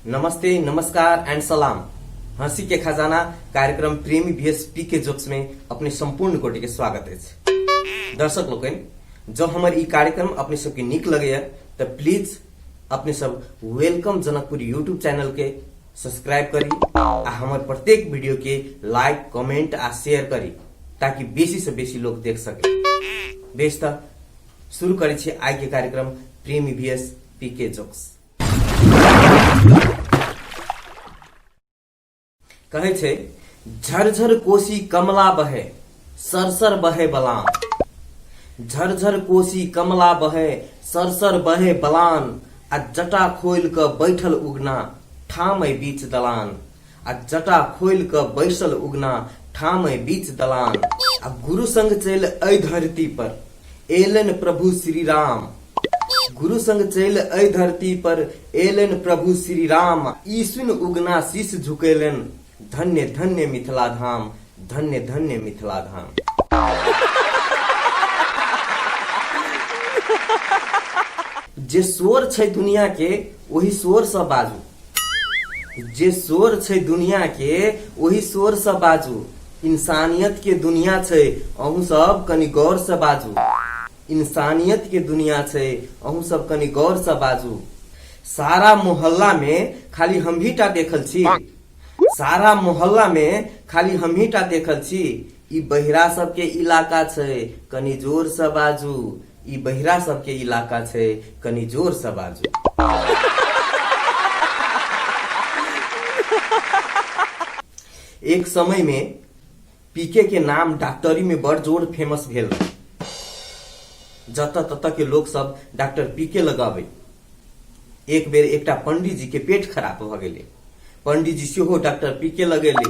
नमस्ते, नमस्कार एंड सलाम। हंसी के खजाना कार्यक्रम प्रेमी भीएस पी के जोक्स में अपने संपूर्ण कोटि के स्वागत अछि। दर्शक लोकनि, जँ हमर ई कार्यक्रम अपने सबके नीक लगैया तऽ प्लीज अपने सब welcome Janakpur YouTube channel के सब्सक्राइब करी आ हमर प्रत्येक वीडियो के लाइक, कमेंट आ शेयर करी ताकि बेसी से बेसी लोग देख सके। बेस तऽ शुरू करै छी आइ के कार्यक्रम प्रेमी भीएस पी के जोक्स। कहै छै, झरझर कोसी कमला बहे, सरसर बहे बलान। झरझर कोसी कमला बहे, सरसर बहे बलान, आ जटा खोलि कऽ बैठल उगना ठामै बीच दलान। आ जटा खोलि कऽ बैसल उगना ठामै बीच दलान। आ गुरु संग चलि एहि धरती पर एलनि प्रभु श्री राम। गुरु संग चलि एहि धरती पर एलनि प्रभु श्री राम। ई सुनि उगना शीश झुकेलनि, धन्य धन्य मिथिला धाम, धन्य धन्य मिथिला धाम। जे शोर छै दुनिया के ओहि शोर सँ बाजू। जे शोर छै दुनिया के ओहि शोर सँ बाजू। इंसानियत के दुनिया छै अहूँ सब कनि गौर सँ बाजू। इंसानियत के दुनिया छै अहूँ सब कनि गौर सँ बाजू। सारा मोहल्ला में खाली हमही टा देखल छी। सारा मोहल्ला में खाली हमही टा देखल छी। ई बहिरा सबके इलाका छै कनि जोर सँ बाजू। ई बहिरा सबके इलाका छै कनि जोर सँ बाजू। एक समय में पीके के नाम डॉक्टरी में बड़ जोर फेमस भेल रहे। जतऽ ततऽ के लोक सब डॉक्टर पीके लग अबै। एक बेर एकटा पंडीजी के पेट खराब भऽ गेलै। पंडीजी सेहो डॉक्टर पीके लग एलै।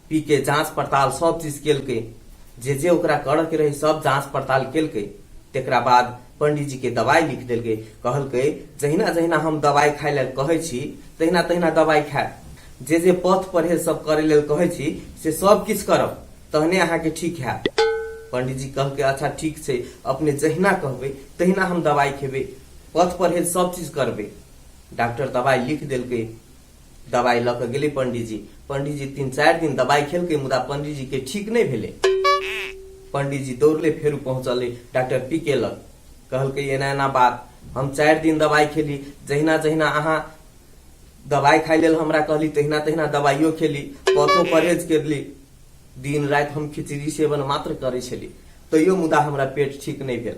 पीके जांच पड़ताल सब चीज केलकै, जे जे ओकरा करऽ के रहै सब जांच पड़ताल केलकै। तकरा बाद पंडीजी के दवाई लिख देलकै। कहलकै, जहिना जहिना हम दवाई खाय लेल कहै छी तहिना तहिना दवाई खायब। जे जे पथ परहेज सब करै लेल कहै छी से सब किछु करब, तहने अहाँके ठीक हैत। पंडीजी कहलकै, अच्छा ठीक छै, अपने जहिना कहबै तहिना हम दवाई खेबै, पथ परहेज सब चीज करबै। डॉक्टर दवाई लिख देलकै। दवाई लऽ कऽ गेलै पंडीजी। पंडीजी 3-4 दिन दवाई खेलकै, मुदा पंडीजी के ठीक नहि भेलै। पंडीजी दौड़ले फेरू पहुँचलै डॉक्टर पी के लग। कहलकै, एना एना बात, हम 4 दिन दवाई खेली, जहिना जहिना अहाँ दवाई खाइ लेल हमरा कहली तहिना तहिना दवाइयो खेली, पथो परहेज केली, दिन राति हम खिचड़ी सेवन मात्र करै छली, तैयो मुदा हमरा पेट ठीक नहि भेल।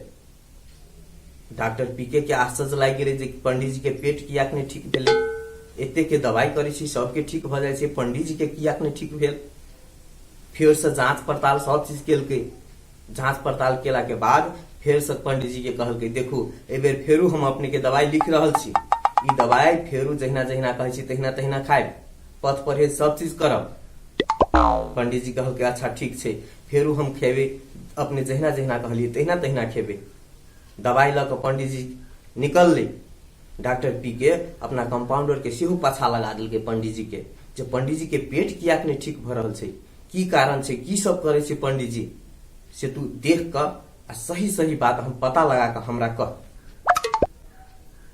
डॉक्टर पीके के आश्चर्य लागि गेलै जे पंडीजी के पेट कियाक नहि ठीक भेलै, एते के दवाई करै छी सबके ठीक भऽ जाइ छै, पंडीजी के कियाक नहि ठीक भेल। फेरसँ जाँच पड़ताल सब चीज केलकै। जाँच पड़ताल केला के बाद फेरसँ पंडीजी के कहलकै, देखू एहि बेर फेरू हम अपने के दवाई लिख रहल छी, ई दवाई फेरू जहिना जहिना कहै छी तहिना तहिना खायब, पथ परहेज सब चीज करब। पंडीजी कहलकै, अच्छा ठीक छै, फेरू हम खेबै, अपने जहिना जहिना कहलियै तहिना तहिना खेबै। दवाई लऽ कऽ पंडीजी निकललै। डॉक्टर पी के अपना कम्पाउंडर के सेहो पाछा लगा देलकै पंडीजी के, जे पंडीजी के पेट कियाक नहि ठीक भऽ रहल छै, की कारण छै, की सब करै छै पंडीजी, से तू देख कऽ आ सही सही बात हम पता लगा कऽ हमरा कह।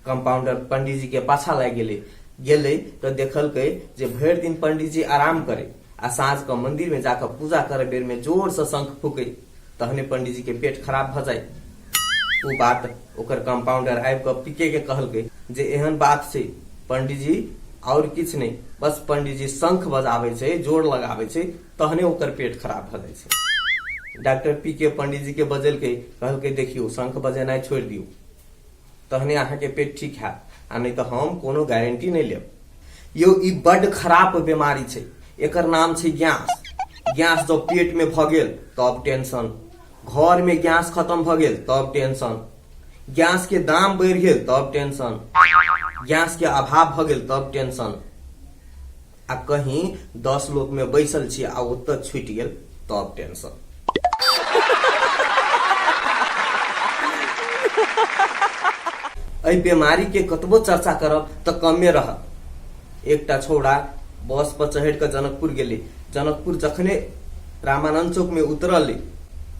कम्पाउंडर पंडीजी के पाछा लागि गेलै। गेलै तऽ देखलकै जे भरि दिन पंडीजी आराम करै आ साँझ कऽ मंदिर में जाकऽ पूजा करै बेर में जोर से शंख फूकै, तहने पंडीजी के पेट खराब भऽ जाय। ओ बात ओकर कम्पाउंडर आबि कऽ पीके के कहलकै जे एहन बात छै पंडीजी, आओर किछु नहि, बस पंडीजी शंख बजाबै छै, जोर लगाबै छै, तहने ओकर पेट खराब भऽ जाइ छै। डॉक्टर पी के पंडीजी के बजेलकै, कहलकै देखियौ शंख बजेनाइ छोड़ि दियौ, तहने अहाँके पेट ठीक हैत, आ नहि तऽ हम कोनो गारंटी नहि लेब। यौ ई बड्ड खराब बीमारी छै, एकर नाम छै गैस। गैस जब पेट में भऽ गेल तब टेंशन, घर में गैस खत्म भऽ गेल तब टेंशन, गैस के दाम बढ़ि गेल तब टेंशन, गैस के अभाव भऽ गेल तब टेंशन, आ कहीं 10 लोक में बैसल छी आ ओतऽ छूटि गेल तब टेंशन। एहि बीमारी के कतबो चर्चा करब तऽ कमे रहत। एकटा छौड़ा बस पर चढ़ि कऽ जनकपुर गेलै। जनकपुर जखने रामानंद चौक में उतरलै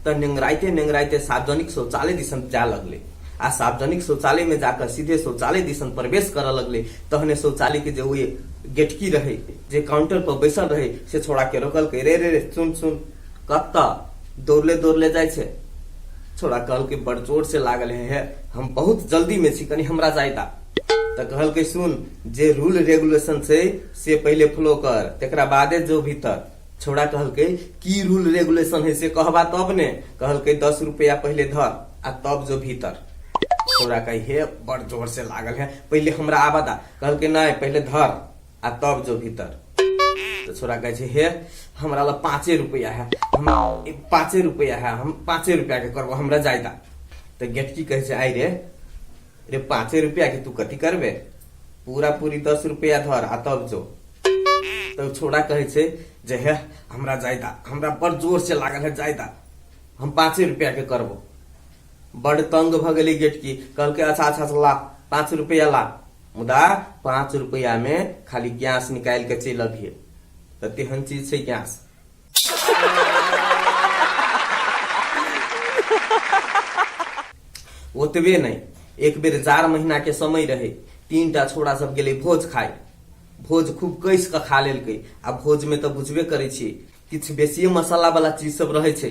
तऽ नेंगराइते नेंगराइते सार्वजनिक शौचालय दिसन जाय लगलै आ सार्वजनिक शौचालय में जाकर सीधे शौचालय दिसन प्रवेश करऽ लगलै तहने शौचालय के जे ओ गेटकी रहै जे काउंटर पर बैसल रहै से छोड़ा के रोकलकै, रे रे रे सुन सुन, कतऽ दौड़ले दौड़ले जाइ छै? छोड़ा कहलकै, बड़ जोर से लागल है, हे हम बहुत जल्दी में छी, कनी हमरा जाय दा। तऽ कहलकै, सुन, जे रूल रेगुलेशन छै से पहिले फॉलो कर, तकरा बादे जो भीतर। छोड़ा कहलकै, की रूल रेगुलेशन है से कहबा तब ने। कहलकै, 10 रुपया पहिले धर आ तब जो भीतर। छोड़ा कहे, हे बड़ जोर से लागल है, पहिले हमरा आबा दा। कहलकै, नहीं, पहिले धर आ तब जो भीतर। तऽ छोड़ा कहै छै, हे हमरा लग 5 रुपया है, हम 5 रुपया है, हम 5 रुपया के करबो, हमरा जाय दा। तऽ गेटकी कहै छै, आई रे रे 5 रुपया के तू कथी करबे, पूरा पूरी 10 रुपया धर आ तब जो। तऽ छोड़ा कहै छै जे हे हमरा जाय दा, हमरा बड़ जोर से लागल है, जाय दा, हम 5 रुपया के करबो। बड़ तंग भऽ गेलै गेटकी, कहलकै, अच्छा अच्छा अच्छा, ला 5 रुपया ला, मुदा 5 रुपया में खाली गैस निकालि के चलि अबिहे। तऽ तेहन चीज छै गैस। ओतबे नहि, एक बेर जाड़ महीना के समय रहे, 3टा छोड़ा सब गेलै भोज खाय। भोज खूब कसि कऽ खा लेलकै आ भोज में तऽ बुझबे करै छियै किछु बेसिए मसाला वाला चीज सब रहै छै।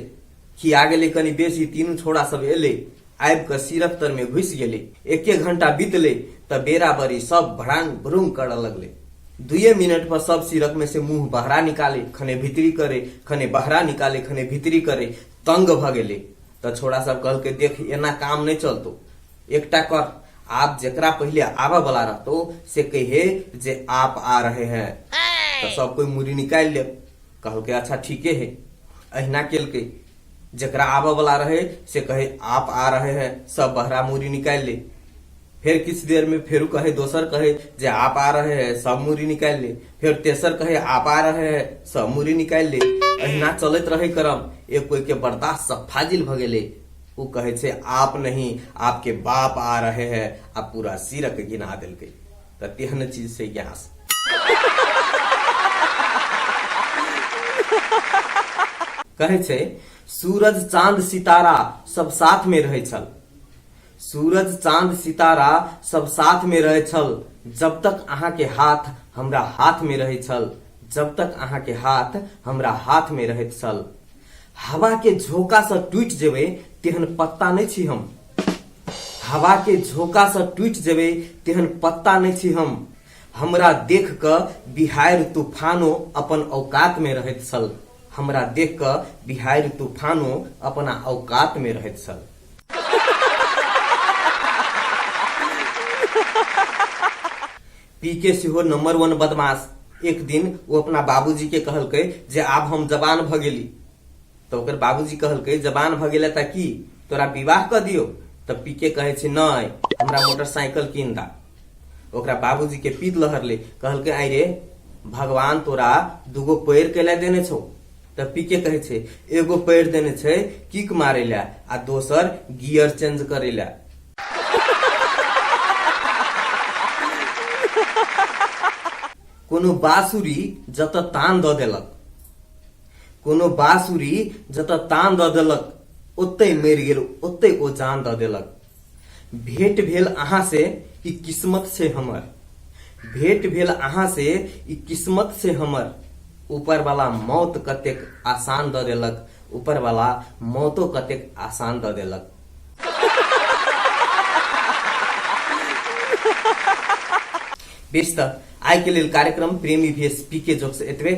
खिया गेलै कनि बेसी। तीनू छोड़ा सब एलै, आबि कऽ सीरक तर में घुसि गेलै। एके घंटा बीतलै तऽ बेराबरी सब भड़ांग भुरुंग करऽ लगलै। 2 मिनट पर सब सीरक में से मुंह बहरा निकाले, खने भीतरी करे, खने बहरा निकाले, खने भीतरी करे। तंग भऽ गेलै तऽ छोड़ा सब कहलकै, देख एना काम नहि चलतौ, एकटा कर, आप जेकरा पहिले आबऽ वाला रहतो से कहे जे आप आ रहे हैं, तऽ सब कोई मुड़ी निकालि लेब। कहलकै, अच्छा ठीके है। अहिना केलकै, जेकरा आबऽ वाला रहे से कहे आप आ रहे हैं, सब बहरा मुड़ी निकालि ले। फेर किछु देर में फेरू कहे, दोसर कहे जे आप आ रहे हैं, सब मुड़ी निकालि ले। फेर तेसर कहे आप आ रहे हैं, सब मुड़ी निकालि ले। अहिना चलैत रहे क्रम। एक कोई के बर्दाश्त सब फाजिल भऽ गेलै, ओ कहै छै आप नहीं आपके बाप आ रहे हैं, आ पूरा सिरक गिना देलकै। तऽ तेहन चीज छै गैस। कहै छै सूरज चांद सितारा सब साथ में रहै छल, सूरज चांद सितारा सब साथ में रहै छल, जब तक अहाँ के हाथ हमरा हाथ में रहै छल, जब तक अहाँ के हाथ हमरा हाथ में रहैत छल। हवा के झोंका से टूटि जेबै तेहन पत्ता नहि छी हम, हवा के झोंका से टूटि जेबै तेहन पत्ता नहि छी हम। हमरा देख कऽ बिहाड़ि तूफानो अपन औकात में रहैत छल, हमरा देख कऽ बिहाड़ि तूफानो अपना औकात में रहैत छल। पी के सेहो नंबर 1 बदमाश। एक दिन ओ अपना बाबूजी के कहलकै जे आब हम जवान भऽ गेली। तऽ ओकर बाबूजी कहलकै, जवान भऽ गेलै तऽ की तोरा विवाह कऽ दियौ? तऽ पी के कहै छै, नहि, हमरा मोटरसाइकिल कीन दा। ओकरा बाबूजी के पीत लहरलै, कहलकै, आइ रे भगवान तोरा 2 पैर कैला देने छौ? तऽ पी के कहै छै, एगो पैर देने छै किक मारै लए आ दोसर गियर चेंज करै लए। कोनो बाँसुरी जतऽ तान दऽ देलक, कोनो बाँसुरी जतऽ तान दऽ देलक, ओतै मरि गेल, ओतै ओ जान दऽ देलक। भेंट भेल अहाँ से ई किस्मत छै हमर, भेंट भेल अहाँ से ई किस्मत छै हमर, ऊपर वाला मौत कतेक आसान दऽ देलक, ऊपर वाला मौतो कतेक आसान दऽ देलक। बेस तऽ आइ के लेल कार्यक्रम प्रेमी भेष पी के जोक्स एतबे।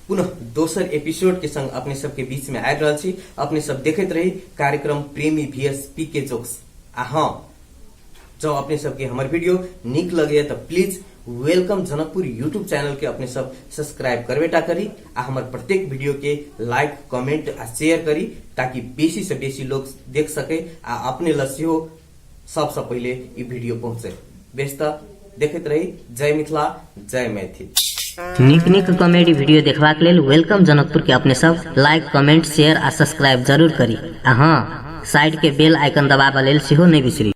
पुनः दोसर एपिसोड के संग अपने सबके बीच में आबि रहल छी। अपने सब देखैत रही कार्यक्रम प्रेमी भेष पी के जोक्स। आ हाँ, जँ अपने सबके हमर वीडियो नीक लगैया तऽ please welcome Janakpur YouTube channel के अपने सब सब्सक्राइब करबेटा करी आ हमर प्रत्येक वीडियो के लाइक कमेंट आ शेयर करी ताकि बेसी से बेसी लोग देख सके आ अपने लग सेहो सबसँ पहिले ई वीडियो पहुँचे। बेस तऽ देखैत रही। जय मिथिला, जय मैथिल। नीक नीक कॉमेडी वीडियो देखबाक लेल welcome Janakpur के अपने सब लाइक कमेंट शेयर आ सब्सक्राइब जरूर करी आ हाँ, साइड के बेल आइकन दबाबऽ लेल सेहो नहि बिसरी।